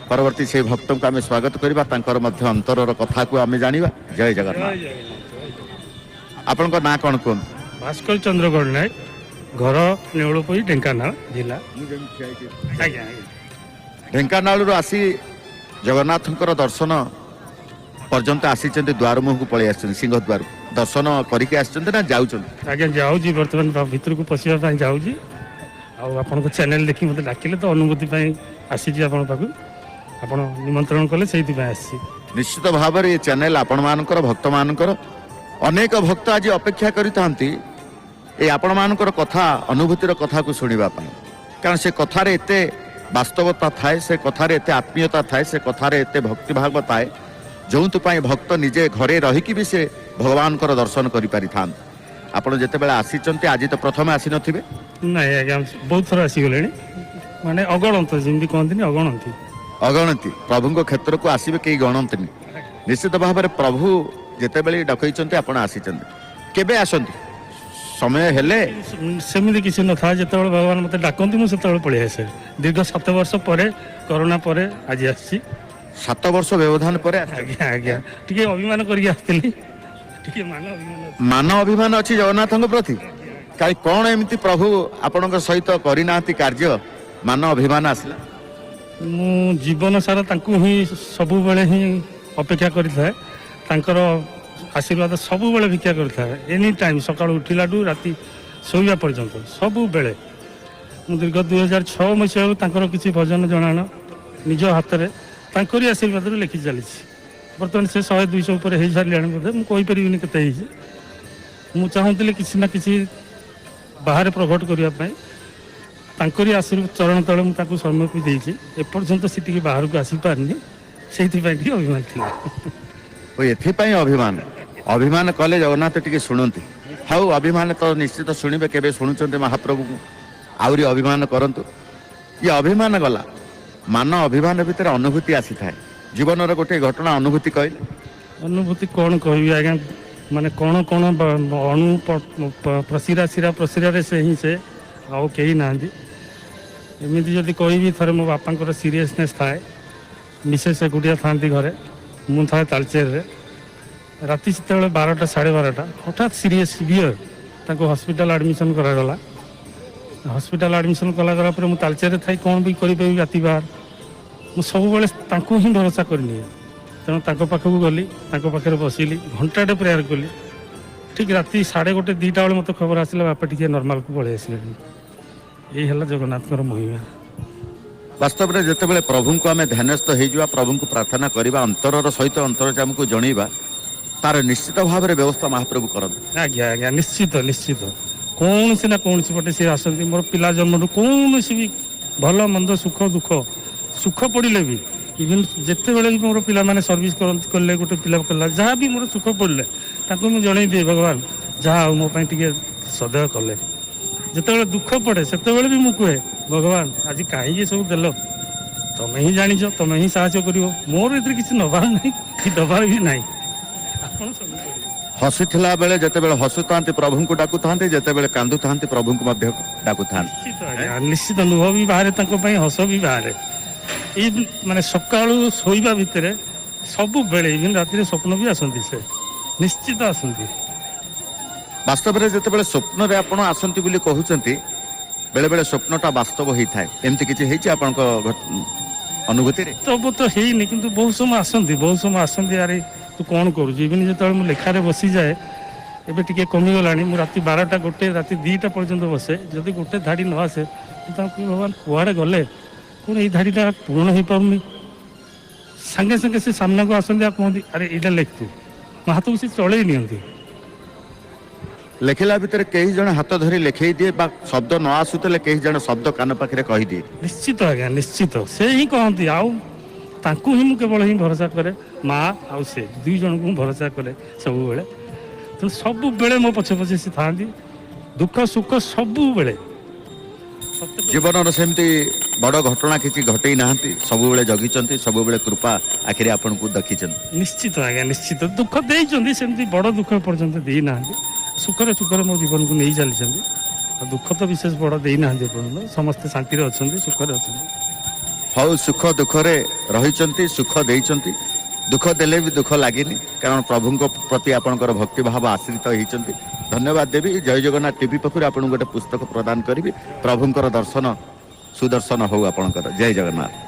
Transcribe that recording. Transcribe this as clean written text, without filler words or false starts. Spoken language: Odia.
ପରବର୍ତ୍ତୀ ସେଇ ଭକ୍ତଙ୍କୁ ଆମେ ସ୍ୱାଗତ କରିବା, ତାଙ୍କର ମଧ୍ୟ ଅନ୍ତରର କଥାକୁ ଆମେ ଜାଣିବା। ଜୟ ଜଗନ୍ନାଥ। ଆପଣଙ୍କ ନାଁ କ'ଣ କୁହନ୍ତୁ? ଭାସ୍କର ଚନ୍ଦ୍ର ଗଡ଼ନାୟକ, ଘର ନେଉଳପୋଇ, ଢେଙ୍କାନାଳ ଜିଲ୍ଲା। ଆଜ୍ଞା ଆଜ୍ଞା। ଢେଙ୍କାନାଳରୁ ଆସି ଜଗନ୍ନାଥଙ୍କର ଦର୍ଶନ ପର୍ଯ୍ୟନ୍ତ ଆସିଛନ୍ତି, ଦ୍ୱାର ମୁହଁକୁ ପଳେଇ ଆସିଛନ୍ତି, ସିଂହ ଦ୍ୱାର ଦର୍ଶନ କରିକି ଆସିଛନ୍ତି ନା ଯାଉଛନ୍ତି? ଆଜ୍ଞା, ଯାଉଛି, ବର୍ତ୍ତମାନ ଭିତରକୁ ପଶିବା ପାଇଁ ଯାଉଛି। ଆଉ ଆପଣଙ୍କ ଚ୍ୟାନେଲ ଦେଖି ମୋତେ ଡାକିଲେ ତ ଅନୁଭୂତି ପାଇଁ ଆସିଛି ଆପଣଙ୍କ ପାଖକୁ। ଆପଣ ନିମନ୍ତ୍ରଣ କଲେ, ସେଇଥିପାଇଁ ଆସିଛି। ନିଶ୍ଚିତ ଭାବରେ ଏ ଚ୍ୟାନେଲ ଆପଣମାନଙ୍କର, ଭକ୍ତମାନଙ୍କର। ଅନେକ ଭକ୍ତ ଆଜି ଅପେକ୍ଷା କରିଥାନ୍ତି ଏ ଆପଣମାନଙ୍କର କଥା, ଅନୁଭୂତିର କଥାକୁ ଶୁଣିବା ପାଇଁ, କାରଣ ସେ କଥାରେ ଏତେ ବାସ୍ତବତା ଥାଏ, ସେ କଥାରେ ଏତେ ଆତ୍ମୀୟତା ଥାଏ, ସେ କଥାରେ ଏତେ ଭକ୍ତିଭାବ ଥାଏ, ଯେଉଁଥିପାଇଁ ଭକ୍ତ ନିଜେ ଘରେ ରହିକି ବି ସେ ଭଗବାନଙ୍କର ଦର୍ଶନ କରିପାରିଥାନ୍ତି। ଆପଣ ଯେତେବେଳେ ଆସିଛନ୍ତି, ଆଜି ତ ପ୍ରଥମେ ଆସିନଥିବେ? ନାଇଁ ଆଜ୍ଞା, ବହୁତ ଥର ଆସିଗଲେଣି। ମାନେ ଅଗଣନ୍ତ, ଯେମିତି କହନ୍ତିନି ଅଗଣନ୍ତି। ଅଗଣନ୍ତି ପ୍ରଭୁଙ୍କ କ୍ଷେତ୍ରକୁ ଆସିବେ, କେହି ଗଣନ୍ତିନି। ନିଶ୍ଚିତ ଭାବରେ ପ୍ରଭୁ ଯେତେବେଳେ ଡକେଇଛନ୍ତି, ଆପଣ ଆସିଛନ୍ତି। କେବେ ଆସନ୍ତି, ସମୟ ହେଲେ? ସେମିତି କିଛି ନଥାଏ। ଯେତେବେଳେ ଭଗବାନ ମୋତେ ଡାକନ୍ତି, ମୁଁ ସେତେବେଳେ ପଳେଇ ଆସେ। ଦୀର୍ଘ 7 ବର୍ଷ ପରେ, କରୋନା ପରେ ଆଜି ଆସିଛି। 7 ବର୍ଷ ବ୍ୟବଧାନ ପରେ ଆସିଛନ୍ତି। ଆଜ୍ଞା ଆଜ୍ଞା, ଟିକେ ଅଭିମାନ କରିକି ଆସିଥିଲି, ଟିକେ ମାନ ଅଭିମାନ ଅଛି। ମାନ ଅଭିମାନ ଅଛି ଜଗନ୍ନାଥଙ୍କ ପ୍ରତି? କାଇଁ, କଣ ଏମିତି ପ୍ରଭୁ ଆପଣଙ୍କ ସହିତ କରିନାହାନ୍ତି କାର୍ଯ୍ୟ, ମାନ ଅଭିମାନ ଆସିଲା? ମୁଁ ଜୀବନ ସାରା ତାଙ୍କୁ ହିଁ ସବୁବେଳେ ହିଁ ଅପେକ୍ଷା କରିଥାଏ, ତାଙ୍କର ଆଶୀର୍ବାଦ ସବୁବେଳେ ଭିକ୍ଷା କରିଥାଏ। ଏନି ଟାଇମ୍, ସକାଳୁ ଉଠିଲାଠୁ ରାତି ଶୋଇବା ପର୍ଯ୍ୟନ୍ତ ସବୁବେଳେ। ମୁଁ ଦୀର୍ଘ 2006 ମସିହାରୁ ତାଙ୍କର କିଛି ଭଜନ ଜଣାଣ ନିଜ ହାତରେ ତାଙ୍କରି ଆଶୀର୍ବାଦରୁ ଲେଖି ଚାଲିଛି। ବର୍ତ୍ତମାନ ସେ 100 200 ଉପରେ ହେଇସାରିଲାଣି ବୋଧେ, ମୁଁ କହିପାରିବିନି କେତେ ହେଇଛି। ମୁଁ ଚାହୁଁଥିଲି କିଛି ନା କିଛି ବାହାରେ ପ୍ରକଟ କରିବା ପାଇଁ। ତାଙ୍କରି ଆଶୀର୍ବାଦ ଚରଣ ତଳେ ମୁଁ ତାକୁ ସମର୍ପି ଦେଇଛି। ଏପର୍ଯ୍ୟନ୍ତ ସେ ଟିକେ ବାହାରକୁ ଆସିପାରିନି, ସେଇଥିପାଇଁ ଟିକେ ଅଭିମାନ ଥିଲା। ଓ, ଏଥିପାଇଁ ଅଭିମାନ। ଅଭିମାନ କଲେ ଜଗନ୍ନାଥ ଟିକେ ଶୁଣନ୍ତି। ହଉ, ଅଭିମାନ ତ ନିଶ୍ଚିତ ଶୁଣିବେ। କେବେ ଶୁଣୁଛନ୍ତି ମହାପ୍ରଭୁଙ୍କୁ, ଆହୁରି ଅଭିମାନ କରନ୍ତୁ। ଇଏ ଅଭିମାନ ଗଲା, ମାନ ଅଭିମାନ ଭିତରେ ଅନୁଭୂତି ଆସିଥାଏ। ଜୀବନର ଗୋଟେ ଘଟଣା, ଅନୁଭୂତି କହିଲେ। ଅନୁଭୂତି କ'ଣ କହିବି ଆଜ୍ଞା? ମାନେ କ'ଣ କ'ଣ ଅଣୁ ପ୍ରଶିରା ଶିରା ପ୍ରଶିରାରେ ସେ ହିଁ ସେ, ଆଉ କେହି ନାହାନ୍ତି। ଏମିତି ଯଦି କହିବି, ଥରେ ମୋ ବାପାଙ୍କର ସିରିୟସନେସ୍ ଥାଏ, ମିସେସ୍ ଏକୁଟିଆ ଥାନ୍ତି ଘରେ, ମୁଁ ଥାଏ ତାଲଚେରରେ। ରାତି ସେତେବେଳେ 12ଟା 12:30, ହଠାତ୍ ସିରିୟସ୍ ସିଭିୟର, ତାଙ୍କୁ ହସ୍ପିଟାଲ ଆଡ଼ମିସନ୍ କରାଗଲା। ହସ୍ପିଟାଲ ଆଡ଼ମିସନ୍ କରାଗଲା ପରେ ମୁଁ ତାଲଚେରରେ ଥାଇ କ'ଣ ବି କରିପାରିବି? ରାତି ବାହାର, ମୁଁ ସବୁବେଳେ ତାଙ୍କୁ ହିଁ ଭରସା କରିନିଏ। ତେଣୁ ତାଙ୍କ ପାଖକୁ ଗଲି, ତାଙ୍କ ପାଖରେ ବସିଲି, ଘଣ୍ଟାଟେ ପ୍ରେୟାର କଲି। ଠିକ୍ ରାତି 1:30 2ଟା ବେଳେ ମୋତେ ଖବର ଆସିଲା, ବାପା ଟିକେ ନର୍ମାଲକୁ ପଳେଇ ଆସିଲେଣି। ଏଇ ହେଲା ଜଗନ୍ନାଥଙ୍କର ମହିମା। ବାସ୍ତବରେ ଯେତେବେଳେ ପ୍ରଭୁଙ୍କୁ ଆମେ ଧ୍ୟାନସ୍ଥ ହେଇଯିବା, ପ୍ରଭୁଙ୍କୁ ପ୍ରାର୍ଥନା କରିବା ଅନ୍ତରର ସହିତ, ଅନ୍ତର୍ଯାମୀକୁ ଜଣେଇବା, ତାର ନିଶ୍ଚିତ ଭାବରେ ବ୍ୟବସ୍ଥା ମହାପ୍ରଭୁ କରନ୍ତି। ଆଜ୍ଞା ଆଜ୍ଞା, ନିଶ୍ଚିତ ନିଶ୍ଚିତ। କୌଣସି ନା କୌଣସି ପଟେ ସେ ଆସନ୍ତି। ମୋର ପିଲା ଜନ୍ମରୁ କୌଣସି ବି ଭଲ ମନ୍ଦ, ସୁଖ ଦୁଃଖ, ସୁଖ ପଡ଼ିଲେ ବି, ଇଭିନ୍ ଯେତେବେଳେ ବି ମୋର ପିଲାମାନେ ସର୍ଭିସ୍ କରନ୍ତି, କଲେ, ଗୋଟେ ପିଲା କଲା, ଯାହା ବି ମୋର ସୁଖ ପଡ଼ିଲେ ତାଙ୍କୁ ମୁଁ ଜଣେଇ ଦିଏ, ଭଗବାନ ଯାହା ଆଉ ମୋ ପାଇଁ ଟିକେ ସଦୟ କଲେ। ଯେତେବେଳେ ଦୁଃଖ ପଡ଼େ, ସେତେବେଳେ ବି ମୁଁ କୁହେ, ଭଗବାନ ଆଜି କାହିଁକି ସବୁ ଦେଲ, ତମେ ହିଁ ଜାଣିଛ, ତମେ ହିଁ ସାହାଯ୍ୟ କରିବ। ମୋର ଏଥିରେ କିଛି ନେବାର ନାହିଁ କି ଦେବାର ବି ନାହିଁ, ଆପଣ ସବୁ କରିବେ। ହସୁଥିଲା ବେଳେ, ଯେତେବେଳେ ହସୁଥାନ୍ତି ପ୍ରଭୁଙ୍କୁ ଡାକୁଥାନ୍ତି, ଯେତେବେଳେ କାନ୍ଦୁଥାନ୍ତି ପ୍ରଭୁଙ୍କୁ ମଧ୍ୟ ଡାକୁଥାନ୍ତି। ନିଶ୍ଚିତ ଆଜ୍ଞା, ନିଶ୍ଚିତ। ଲୁହ ବି ବାହାରେ ତାଙ୍କ ପାଇଁ, ହସ ବି ବାହାରେ। ଏଇ ମାନେ ସକାଳୁ ଶୋଇବା ଭିତରେ ସବୁବେଳେ, ଇଭିନ୍ ରାତିରେ ସ୍ୱପ୍ନ ବି ଆସନ୍ତି ସେ, ନିଶ୍ଚିତ ଆସନ୍ତି। ବାସ୍ତବରେ ଯେତେବେଳେ ସ୍ୱପ୍ନରେ ଆପଣ ଆସନ୍ତି ବୋଲି କହୁଛନ୍ତି, ବେଳେ ବେଳେ ସ୍ୱପ୍ନଟା ବାସ୍ତବ ହେଇଥାଏ। ଏମିତି କିଛି ହେଇଛି ଆପଣଙ୍କ ଅନୁଭୂତିରେ? ସବୁ ତ ହେଇନି, କିନ୍ତୁ ବହୁତ ସମୟ ଆସନ୍ତି, ବହୁତ ସମୟ ଆସନ୍ତି। ଆରେ, ତୁ କ'ଣ କରୁଛୁ? ଇଭିନ୍ ଯେତେବେଳେ ମୁଁ ଲେଖାରେ ବସିଯାଏ, ଏବେ ଟିକେ କମିଗଲାଣି, ମୁଁ ରାତି 12ଟା 1, ରାତି 2ଟା ପର୍ଯ୍ୟନ୍ତ ବସେ। ଯଦି ଗୋଟେ ଧାଡ଼ି ନ ଆସେ, ମୁଁ ତାଙ୍କୁ କହିବି, ଭଗବାନ କୁଆଡ଼େ ଗଲେ? କ'ଣ ଏଇ ଧାଡ଼ିଟା ପୂରଣ ହେଇପାରୁନି? ସାଙ୍ଗେ ସାଙ୍ଗେ ସେ ସାମ୍ନାକୁ ଆସନ୍ତି ଆଉ କୁହନ୍ତି, ଆରେ ଏଇଟା ଲେଖ ତୁ। ମୋ ହାତକୁ ସେ ଚଳେଇ ନିଅନ୍ତି। ଲେଖିଲା ଭିତରେ କେହି ଜଣେ ହାତ ଧରି ଲେଖେଇ ଦିଏ ବା ଶବ୍ଦ ନ ଆସୁଥିଲେ କେହି ଜଣେ ଶବ୍ଦ କାନ ପାଖରେ କହିଦିଏ? ନିଶ୍ଚିତ ଆଜ୍ଞା, ନିଶ୍ଚିତ। ସେ ହିଁ କହନ୍ତି ଆଉ ତାଙ୍କୁ ହିଁ ମୁଁ କେବଳ ହିଁ ଭରସା କରେ। ମା ଆଉ ସେ ଦୁଇ ଜଣଙ୍କୁ ମୁଁ ଭରସା କରେ ସବୁବେଳେ। ତେଣୁ ସବୁବେଳେ ମୋ ପଛେ ପଛେ ସେ ଥାଆନ୍ତି, ଦୁଃଖ ସୁଖ ସବୁବେଳେ। ଜୀବନର ସେମିତି ବଡ଼ ଘଟଣା କିଛି ଘଟେଇ ନାହାନ୍ତି, ସବୁବେଳେ ଜଗିଛନ୍ତି, ସବୁବେଳେ କୃପା ଆଖିରେ ଆପଣଙ୍କୁ ଦେଖିଛନ୍ତି। ନିଶ୍ଚିତ ଆଜ୍ଞା, ନିଶ୍ଚିତ। ଦୁଃଖ ଦେଇଛନ୍ତି, ସେମିତି ବଡ଼ ଦୁଃଖ ପର୍ଯ୍ୟନ୍ତ ଦେଇନାହାନ୍ତି। ସୁଖରେ ସୁଖରେ ମୋ ଜୀବନକୁ ନେଇ ଚାଲିଛନ୍ତି। ଆଉ ଦୁଃଖ ତ ବିଶେଷ ବଡ଼ ଦେଇନାହାନ୍ତି ଏପର୍ଯ୍ୟନ୍ତ। ସମସ୍ତେ ଶାନ୍ତିରେ ଅଛନ୍ତି, ସୁଖରେ ଅଛନ୍ତି। ହଉ, ସୁଖ ଦୁଃଖରେ ରହିଛନ୍ତି, ସୁଖ ଦେଇଛନ୍ତି, ଦୁଃଖ ଦେଲେ ବି ଦୁଃଖ ଲାଗିନି, କାରଣ ପ୍ରଭୁଙ୍କ ପ୍ରତି ଆପଣଙ୍କର ଭକ୍ତିଭାବ ଆଶ୍ରିତ ହେଇଛନ୍ତି। ଧନ୍ୟବାଦ ଦେବି। ଜୟ ଜଗନ୍ନାଥ ଟିଭି ପାଖରୁ ଆପଣଙ୍କୁ ଗୋଟେ ପୁସ୍ତକ ପ୍ରଦାନ କରିବି। ପ୍ରଭୁଙ୍କର ଦର୍ଶନ ସୁଦର୍ଶନ ହଉ ଆପଣଙ୍କର। ଜୟ ଜଗନ୍ନାଥ।